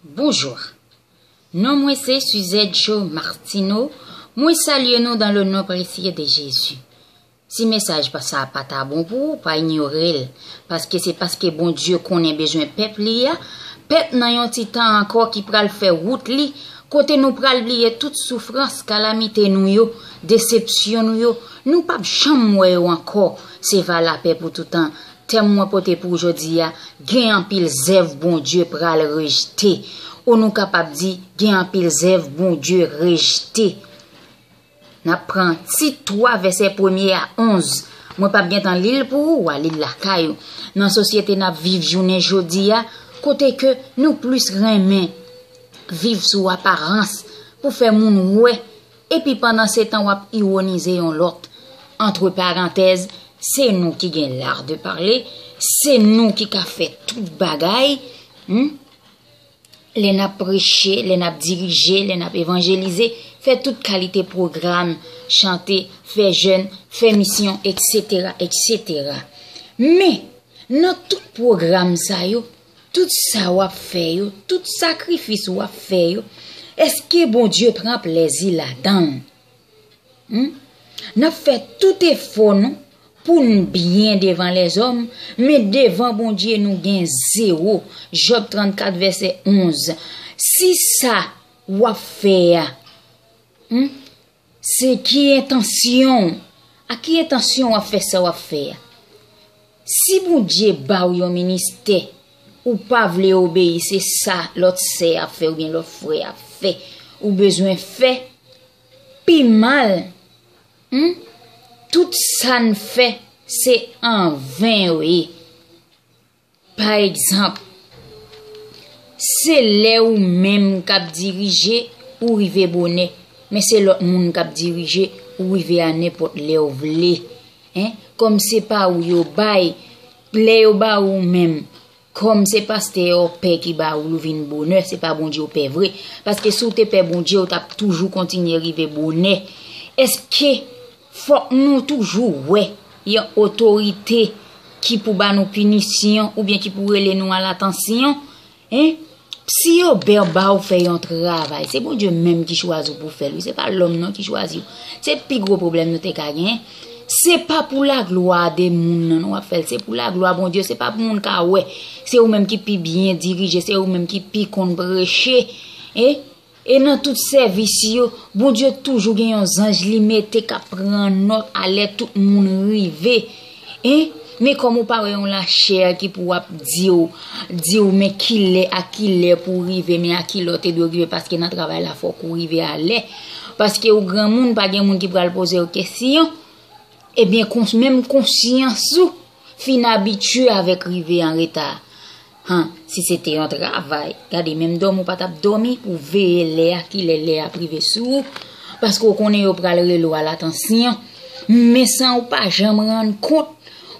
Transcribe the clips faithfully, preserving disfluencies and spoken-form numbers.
Bonjour. Non mwen se Suzette Jo Martineau. Mwen salye nou dans le nom précieux de Jésus. Si mesaj pa sa pa ta bon pou ou, pa inyore l, paske se paske Bondye konnen bezwen pèp li a, pèp nan yon ti tan ankò ki pral fè wout li, kote nou pral bliye tout soufrans, kalamite nou yo, desepsyon nou yo, nou p ap janm wè yo ankò. Se va lapè pou toutan. Tèm mwen pote pou w jodi a, gen anpil zèv Bondye pral rejte. Ou nou kapab di, gen anpil zèv Bondye rejte. N ap pran Tit twa, vèsè premye a onz. Mwen p ap gentan li l pou ou, w a li l lakay ou. Nan sosyete n ap viv jounen jodi a, kote ke nou plis renmen viv sou aparans pou fè moun wè, epi pandan se tan w ap iwonize yon lòt. Antre parantèz, se nou ki gen l'art de parler, se nou ki ka fè tout bagay. Hmm? Lè n ap preche, lè n ap dirije, lè n ap evanjelize, fè tout kalite pwogram, chante, fè jèn, fè misyon, et cetera, et cetera. Men, nan tout pwogram sa yo, tout sa w ap fè yo, tout sakrifis w ap fè yo, èske Bondye pran plezi ladan l? Hmm? N ap fè tout efò nou pou n byen devan lèzòm, men devan Bondye nou gen zewo. Jòb trannkat, vèsè onz. Si sa w ap fè a, hmm, se ki entansyon w? Ak ki entansyon w ap fè sa w ap fè a? Si Bondye ba w yon ministè, ou pa vle obeyi, se sa lòt sè ap fè oubyen lòt frè ap fè, ou bezwen fè pi mal. Hmm? Tout sa n fè, se anven yo ye. Pa egzanp, se lè ou menm k ap dirije, ou rive bonè, men se lòt moun k ap dirije, ou rive a nenpòt lè w vle. Hein? Kòm se pa ou yo bay, lè yo ba ou menm, kòm se pastè yo pè ki ba ou, ou vin bonè, se pa Bondye w pè vre. Paske si w te pè Bondye, w t ap toujou kontinye rive bonè. Èske fòk nou toujou wè yon otorite ki pou ba nou pinisyon oubyen ki pou rele nou a latansyon? Hein? Si yo bè ba ou fè yon travay, se Bondye menm ki chwazi w pou fè l, wi, se pa lòm non ki chwazi w. Se pi gwo pwoblèm nou te ka genyen. Se pa pou laglwa de moun nan nou ap fè l, se pou laglwa Bondye, se pa pou moun ka wè. Se ou menm ki pi byen dirije, se ou menm ki pi konn preche. E, e nan tout sèvis yo, Bondye toujou gen yon zanj li mete k ap pran nòt a lè tout moun rive. Hein? Men kòm ou pa wè yon lachè ki pou ap di w, di w men kilè a kilè pou w rive, men a kilè w te dwe rive, paske nan travay la fòk ou rive alè. Paske ou granmoun, pa gen moun ki pral poze w kesyon. Ebyen, kons-, menm konsyans ou fin abitye avèk rive an reta. Han, si se te yon travay, gade, menm dòmi w pa t ap dòmi pou veye lè a, kilè lè a ap rive sou ou, paske w konnen yo pral rele w a latansyon. Men san w pa janm rann kont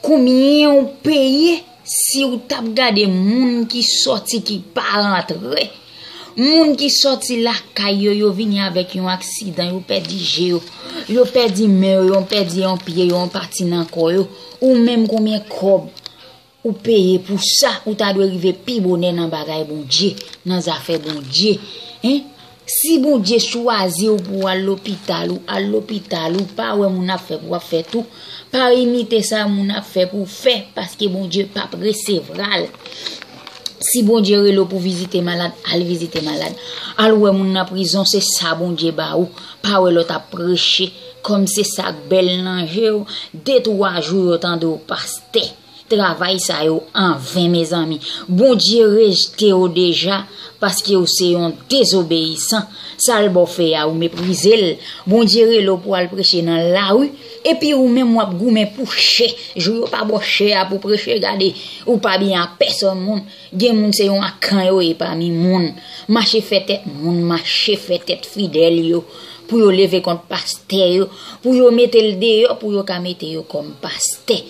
konbyen w peye si w t ap gade moun ki sòti, ki pa rantre. Moun ki sòti lakay yo, yo vini avèk yon aksidan, yo pèdi je yo, yo pèdi men yo, yo pèdi yon pye yo, yon pati nan kò yo. Ou menm, konbyen kòb ou peye pou sa? Ou ta dwe rive pi bonè nan bagay Bondye, nan zafè Bondye. Hein? Si Bondye chwazi w pou w al lopital, ou al lopital, ou pa wè moun ap fè pou w ap fè tou. Pa imite sa moun ap fè pou w fè, paske Bondye p ap resevwa l. Si Bondye rele w pou vizite malad, al vizite malad. Al wè moun nan prizon, se sa Bondye ba ou. Pa wè lòt ap preche, kòm se sa k bèl nan je w. De twa jou yo tande w pastè. Travay sa yo anven, mezanmi. Bondye rejte w deja, paske w se yon dezobeyisan. Sa l ba w fè a, ou meprize l. Bondye rele w pou al preche nan lari, epi ou menm w ap goumen pou chè. Jou yo pa ba w chè a pou preche, gade, ou pa byen ak pèsòn moun. Gen moun se yon akan yo ye pami moun. Mache fè tèt moun, mache fè tèt fidèl yo, pou yo leve kont pastè yo, pou yo mete l deyò, pou yo ka mete yo kòm pastè.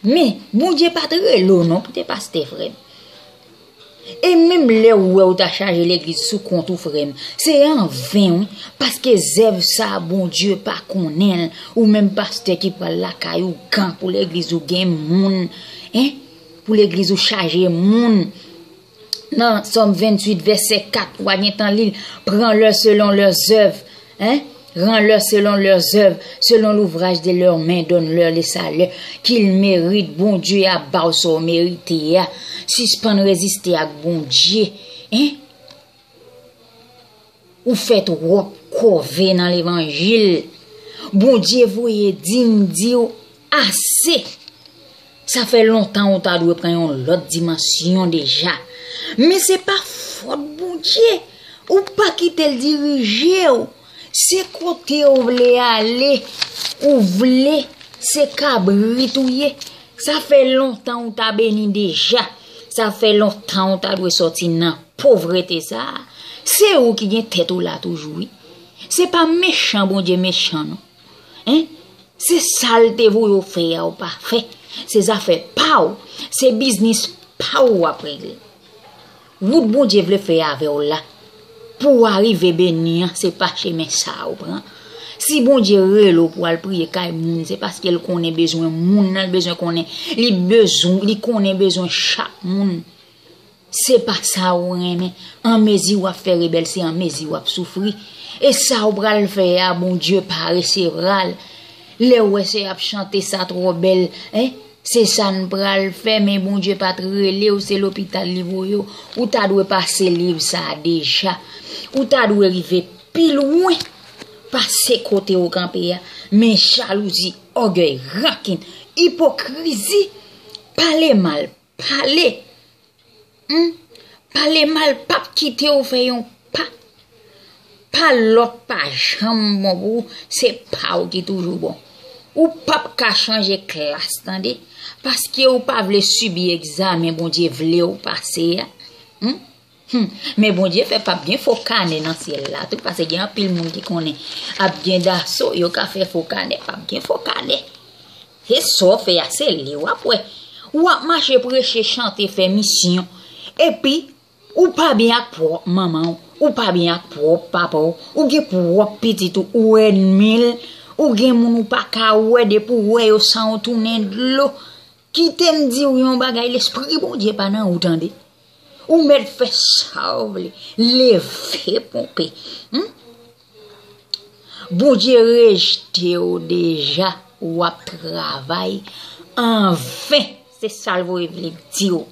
Men, Bondye pa t rele w non pou te pastè, frè m. E menm lè w wè w ta chaje legliz sou kont ou, frè m, se anven, wi, paske zèv sa a Bondye pa konnen l. Ou menm pastè ki pral lakay ou, gan pou legliz ou gen moun, en, pou legliz ou chaje moun. Nan Sòm venntuit, vèsè kat, w a gentan li l, prends-leur selon leurs œuvres, hein? Rends-leur selon leurs œuvres, selon l'ouvrage de leurs mains, donne-leur le salaire qu'ils méritent. Bondye ap ba w sa w merite a. Sispann reziste ak Bondye, hein? Ou fè twòp kòve nan levanjil. Bondye voye di m di w ase. Sa fè lontan ou ta dwe pran yon lòt dimansyon deja. Men se pa fòt Bondye. Ou pa kite l dirije w. Se kote w vle ale, ou vle, se kabrit ou ye. Sa fè lontan ou ta beni deja. Sa fè lontan ou ta dwe sòti nan povrete sa a. Se ou ki gen tèt ou la toujou, wi. Se pa mechan Bondye mechan, non. Hein? Se sa l te voye w fè a, ou pa fè. Se zafè pa w. Se biznis pa w w ap regle. Wout Bondye vle fè avè w la, pou w arive beni an, se pa chemen sa a ou pran. Si Bondye rele w pou w al priye kay moun, se paske l konnen bezwen moun nan, l bezwen konnen, li bezwen, li konnen bezwen chak moun. Se pa sa ou renmen. Anmezi w ap fè rebèl, se anmezi w ap soufri. E sa ou pral fè a, Bondye pa resevra l. Lè w wè sè ap chante sa twò bèl, hein? Se sa n pral fè, men Bondye pa t rele w, se lopital li voye w. Ou ta dwe pase liv sa a deja. Ou ta dwe rive pi lwen pase kote w kanpe a. Men jalouzi, ògèy, rankin, ipokrizi, pale mal, pale. Hmm? Pale mal p ap kite w fè yon pa. Pa lòt pa janm bon pou ou, se pa w ki toujou bon. Ou p ap ka chanje klas, tande, paske ou pa vle sibi egzamen Bondye vle w pase a. Hmm? Hmm. Men Bondye fè p ap gen fo kanè nan syèl la tou, paske gen anpil moun ki konnen ap gen daso, yo ka fè fo kanè, p ap gen fo kanè. Se sa w fè a, se li w ap wè. W ap mache preche, chante, fè misyon. Epi, ou pa byen ak pwòp manman w, ou pa byen ak pwòp papa w, ou gen pwòp pitit ou, ou ènmi l, ou gen moun ou pa ka wè, depi w wè yo san w tounen dlo. Kite m di w yon bagay, lespri Bondye pa nan ou, tande. Ou mèt fè sa w vle, leve ponpe. Hmm? Bondye rejte w deja, w ap travay anven. Se sa l voye vle di w.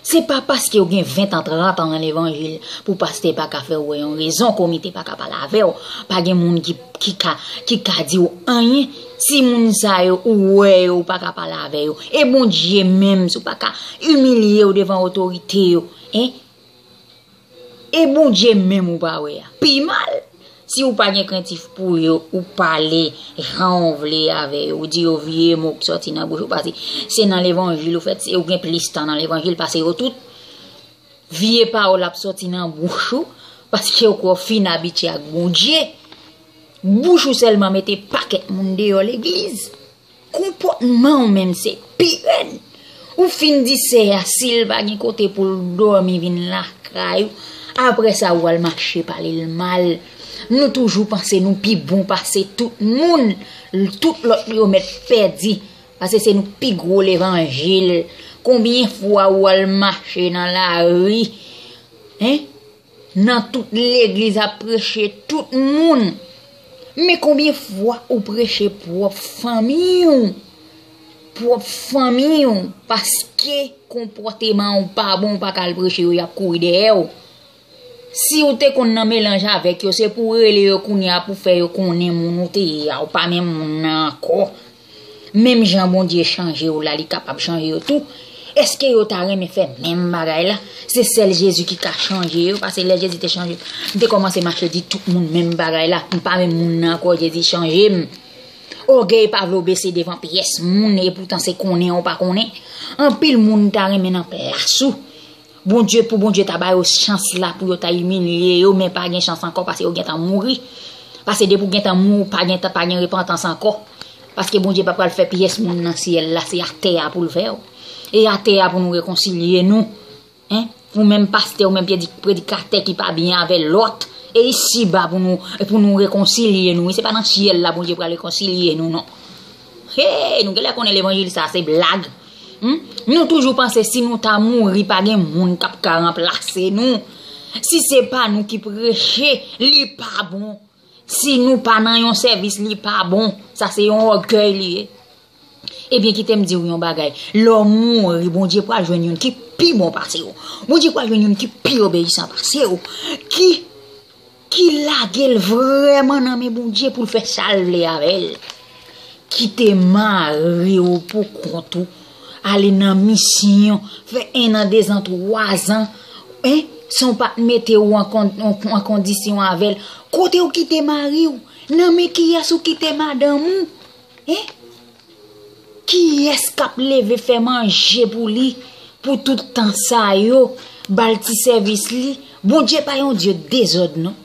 Se pa paske w gen ven tan, trant an nan levanjil pou pastè pa ka fè w wè yon rezon, komite pa ka pale avè w, pa gen moun ki, ki ka, ki ka di w anyen. Si moun sa yo, ou wè yo, ou pa ka pale avè yo. E Bondye menm, si w pa ka imilye w devan otorite yo, hein? E Bondye menm ou pa wè a. Pi mal, si ou pa gen krentif pou yo, ou pale jan w vle avè yo, ou di yo vye mo ki sòti nan bouch ou, paske se nan levanjil ou fèt, se ou gen plis tan nan levanjil pase yo tout. Vye pawòl ap sòti nan bouch ou, paske ou kwè w fin abitye ak Bondye. Bouch ou sèlman mete pakèt moun deyò legliz. Konpòtman w menm se pi rèd. Ou fin di sè a, si l pa gen kote pou l dòmi, vin lakay ou. Apre sa, ou al mache pale l mal. Nou toujou panse nou pi bon pase tout moun. Tout lòt yo mèt pèdi. Paske se nou pi gwo levanjil. Konbyen fwa ou al mache nan lari? Hein? Nan tout legliz ap preche tout moun. Men konbyen fwa ou preche pwòp fanmi w? Pwòp fanmi w, paske konpòteman w pa bon, ou pa ka al preche yo, y ap kouri dèyè w. Si w te konn nan melanj avèk yo, se pou w rele yo kounye a pou fè yo konnen moun ou te ye a, ou pa menm moun nan ankò. Menm jan Bondye chanje w la, li kapab chanje yo tou. Èske yo ta renmen fè menm bagay la? Se sèl Jezi ki ka chanje yo, paske lè Jezi te chanje, m te kòmanse mache di tout moun menm bagay la. M pa menm moun nan ankò, Jezi chanje m. Ògèy pa vle w bese devan pyès moun, epoutan se konnen ou pa konnen. Anpil moun ta renmen nan plas ou. Bondye, pou Bondye ta ba yo chans la pou yo ta imilye yo, men pa gen chans ankò paske yo gentan mouri. Paske depi w gentan mouri, pa gentan, pa gen repantans ankò. Paske Bondye pa pral fè pyès moun nan syèl la, se atè a pou l fè w. E atè a pou nou rekonsilye nou. Hein? Ou menm pastè, ou menm predikatè ki pa byen avè lòt. E isiba pou nou, pou nou rekonsilye nou. Wi, se pa nan syèl la Bondye pral rekonsilye nou, non. Hey, nou genlè konnen levanjil sa, se blag. Hmm? Nou toujou panse si nou ta mouri, pa gen moun k ap ka ranplase nou. Si se pa nou ki preche, li pa bon. Si nou pa nan yon sèvis, li pa bon. Sa se yon ògèy li ye. Ebyen, kite m di w yon bagay. Lè w mouri, Bondye pral jwenn youn ki pi bon pase w. Bondye pral jwenn youn ki pi obeyisan pase w. Ki, ki lage l vrèman nan men Bondye pou l fè sa l vle avè l. Kite mari w pou kont ou. Ale nan misyon. Fè en an, dezan, twazan. Hein? San w pa t mete w an, kon, an, an kondisyon avè l. Kote w kite mari w? Nan men kiyès ou kite madanm ou? Hein? Kiyès k ap leve fè manje pou li pou tout tan sa yo? Ba l ti sèvis li. Bondye pa yon Dye dezòd non.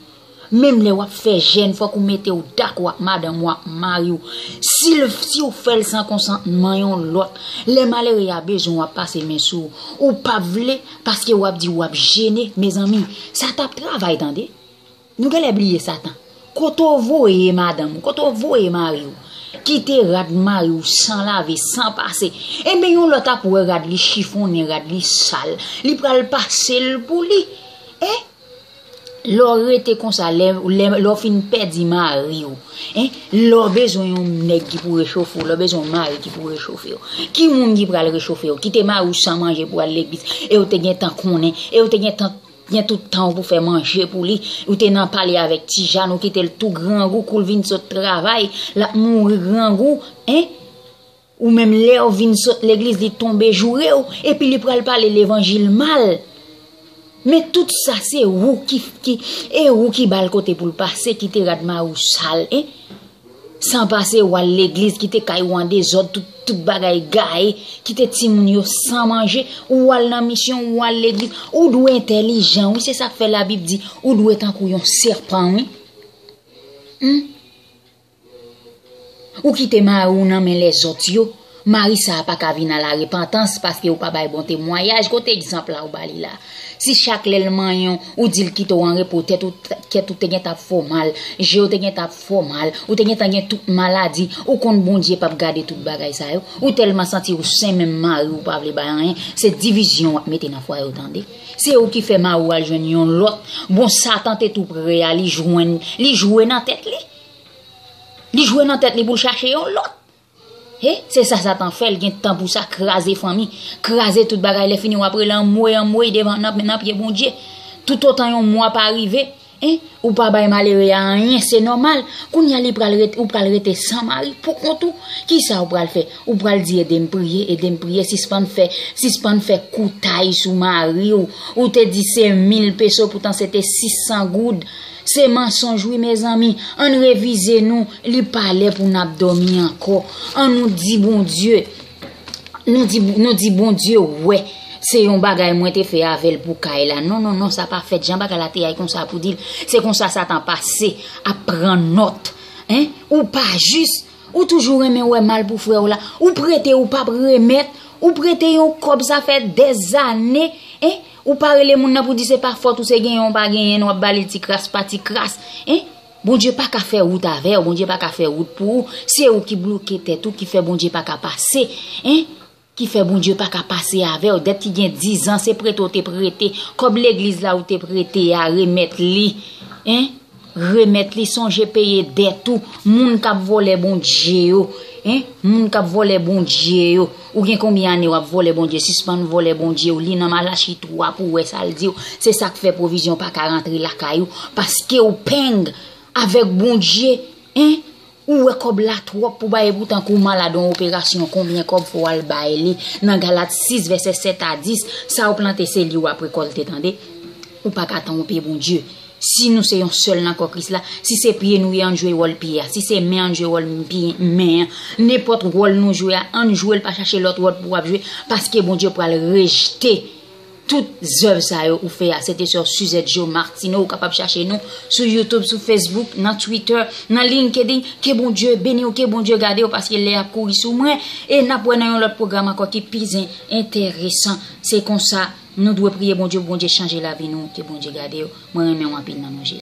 Menm lè w ap fè jèn, fòk ou mete w dakò ak madanm ou, ak mari w. Si l, si w fè l san konsantman yon lòt, lè malere a bezwen w ap pase men sou ou, ou p ap vle, paske w ap di w ap jene, mezanmi, sa t ap travay tande. Nou genlè bliye Satan. Kote w voye madanm ou, kote w voye mari w, kite rad mari w san lave, san pase. Enben, yon lòt ap wè rad li chifonnen, rad li sal. Li pral pase l pou li. Hein? Lè w rete konsa, lè, lè, lè w fin pèdi mari w, hein? Lè w bezwen yon nèg ki pou rechofe w, lè w bezwen yon mari ki pou rechofe w. Ki moun ki pral rechofe w? Kite mari w san manje pou al legliz, e w te gentan konnen, e w te gentan gen tout tan w pou fè manje pou li. Ou te nan pale avèk Tijàn, ou kite l tou grangou, kou l vin sot travay, l ap mouri grangou, en? Ou menm lè w vin sot legliz, li tonbe joure w, epi li pral pale levanjil mal. Men tout sa se ou ki, ki, e ou ki ba l kote pou l pase, kite rad mari w sal, en? San pase w al legliz, kite kay ou an dezòd, tout, tout bagay gaye, kite timoun yo san manje, ou al nan misyon, ou al legliz, ou dwe entèlijan, wi, se sa k fè Labib di, ou dwe tankou yon sèpan, wi. Hmm? Ou kite mari w nan men lèzòt yo, mari sa a pa ka vin a la repantans paske ou pa bay bon temwayaj, kote egzanp la ou ba li la? Si chak lè l manyen w, ou di l kite w an repo, tèt ou, tèt ou te gentan ap fè w mal, je w te gentan ap fè w mal, ou te gentan gen tout maladi, ou konn Bondye p ap gade tout bagay sa yo, ou tèlman santi w sen, menm mari w pa vle bay anyen, se divizyon w ap mete nan fwaye w tande. Se ou ki fè mari w al jwenn yon lòt. Bon, Satan te tou prè a, li jwenn, li jwe nan tèt li. Li jwe nan tèt li pou l chache yon lòt. He, se sa Satan fè, l gen tan pou sa, kraze fanmi, kraze tout bagay, lè fini w ap rele anmwe, anmwe devan nan, nan pye Bondye. Toutotan yon mwa pa rive, en, ou pa bay malere a anyen, se nòmal. Kounye a li pral rete, ou pral rete san mari pou kont ou. Kisa ou pral fè? Ou pral di, ede m priye, ede m priye, sispann fè, sispann fè koutay sou mari w. Ou te di se mil peso, poutan se te sis san goud. Se mansonj wi mezanmi, ann revize nou, li pa lè pou n ap dòmi ankò. Ann nou di Bondye, nou di, nou di Bondye wè, se yon bagay mwen te fè avè l pou kay la. Non, non, non, sa pa fèt. Jan bagay la te ay konsa pou di l, se konsa Satan pase ap pran nòt. En? Ou pa jis, ou toujou renmen wè mal pou frè w la. Ou prete, ou p ap remèt, ou prete yon kòb, sa fè dèzane, en? Ou pa rele moun nan pou di se pa fòt ou, se genyen ou pa genyen, w ap ba li ti kras pa ti kras, en? Bondye pa ka fè wout avè w, Bondye pa ka fè wout pou ou, se ou ki bloke tèt ou, ki fè Bondye pa ka pase, en? Ki fè Bondye pa ka pase avè w, dèt ki gen diz an, se prete w te prete, kòb legliz la ou te prete a, remèt li, en? Remèt li, sonje peye dèt ou. Moun k ap vòlè Bondye yo, en? Moun k ap vòlè Bondye yo. Ou gen konbyen ane w ap vòlè Bondye? Sispann vòlè Bondye w. Li nan Malachi twa pou w wè sa l di w. Se sa k fè pwovizyon pa ka rantre lakay ou. Paske w peng avèk Bondye, en? Ou wè kòb la twòp pou bay, epoutan kou w malad yon operasyon, konbyen kòb fò w al bay li? Nan Galat sis, vèsè sèt a dis, sa w plante se li w ap rekòlte, tande. Ou pa ka tanpe Bondye. Si nou se yon sèl nan kò Kris la, si se pye nou ye, ann jwe wòl pye a. Si se men, ann jwe wòl pye, men an. Nenpòt wòl nou jwe a, ann jwe l, pa chache lòt wòl pou w ap jwe, paske Bondye pral rejte tout zèv sa yo ou fè a. Se te sè Suzette Jo Martineau, ou kapab chache nou sou YouTube, sou Facebook, nan Twitter, nan LinkedIn. Ke Bondye beni w, ke Bondye gade w, paske lè ap kouri sou mwen, e n ap wè nan yon lòt pwogram ankò ki pi enteresan. Se konsa, nou dwe priye Bondye pou Bondye chanje lavi nou. Ke Bondye gade w. Mwen renmen w anpil nan non Jezi.